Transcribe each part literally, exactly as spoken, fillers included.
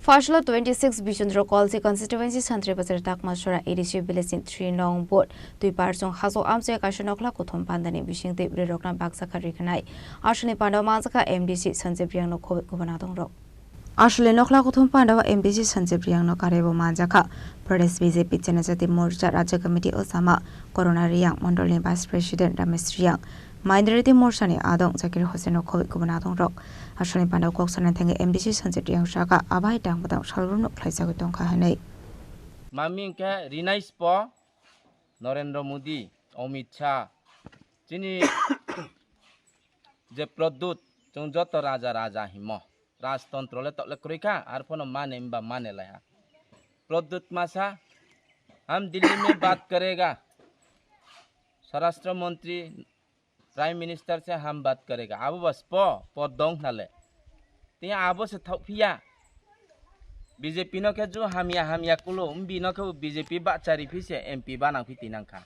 Phasalo twenty six Bichandra Kolsi constituency Santri Bazar Takmasora A D C village ni three nong bot Twiparchung Hajo Amchai kaisa nokhla kuthum pandani bising tei bwrwi rokna baksa kha riknai. Aswlni pandao manjakha M D C Sanjib Riang no khobwi kubun adong rok. Aswlni nokhla kuthum pandao M D C Sanjib Riang no karwi bo manjakha. Pradesh B J P Janajati Morcha Rajya Committee Osama Corona Riang, Mondolni Vice President Ramesh Riang, Minority Morchani adong Zakir Hussain no khobwi kubun adong rok. Aswlni pandao kok sana thangwi M D C Sanjib Riang saka abai tang bwtang salbrum no khlaijagwi tongkha hinwi. Mami hwnkhe rinai spo Narendra Modi, Amit Shah, chini je Pradyut, chwng joto raja raja himo. Rajtantro le tokle kwrwi kha, arphono mane hwnba mane lai ha. Pradyut masa, "Hum Delhi mein baat karega." Swarashtra Mantri, Prime Minister se hum baat karega. Abo bas po, po dong hwnale. Tei abo se thok phiya. B J P no khe ju hamya hamya kulo, bini khe bo B J P bahchari phi se M P banang phi tinang kha.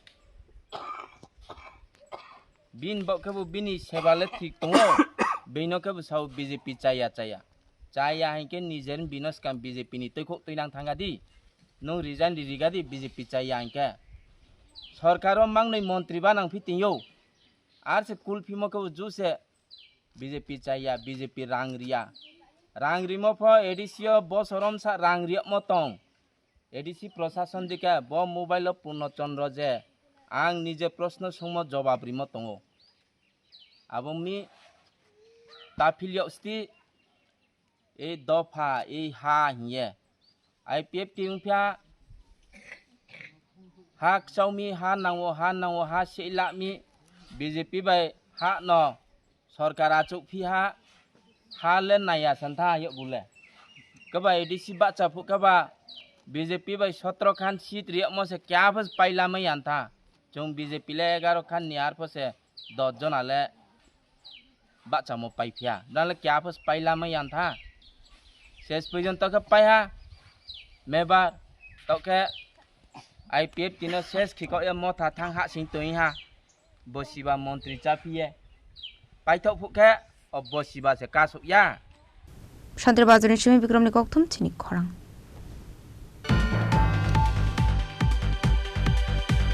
Bin bo khe bo bini seba le thik tongo, bini khe bo sao B J P chaya chaya. Chaya hinkhe nijer bino skang B J P ni twikhok twinang thanga di. Nung resign ri riga di B J P chaya hinkhe. Sorkar o mangnwi montri banang phi tingyo. Ar se kul phimo khe bo ju se B J P chaya, B J P rang riya. Rang rimo pho A D C o bosorom sa rang riyakmo tong. A D C prosason dikhe bo mobile o Purno Chandra je ang nije proshno sungmo jobab rimo tongo. Abo wngmi taphil yok sti ei dopha, ei ha hiye. I P F T wngpha ha kchaumi, ha nango, ha nango, ha seilami B J P bai ha no sorkar achuk phi ha, ha le naya san tha yok bule. Kaba A D C bacha phu kaba B J P bai sotro khan seat riyakmo se kya phas paila mai yan tha. Chwng B J P le egaro khan ni ar pho se dos jona le bachamo pai phiya. Dale kya phas paila mai yan tha. Ses porjonto khe pai ha. Mebar tok khe I P F T no ses khiko ya motha thang ha sing twi ha. Bo siba montri cha phiye. Paithok phu khe o bo siba se kasuk ya. Santri Bazar ni simi Bikram ni kokthum chini khorang.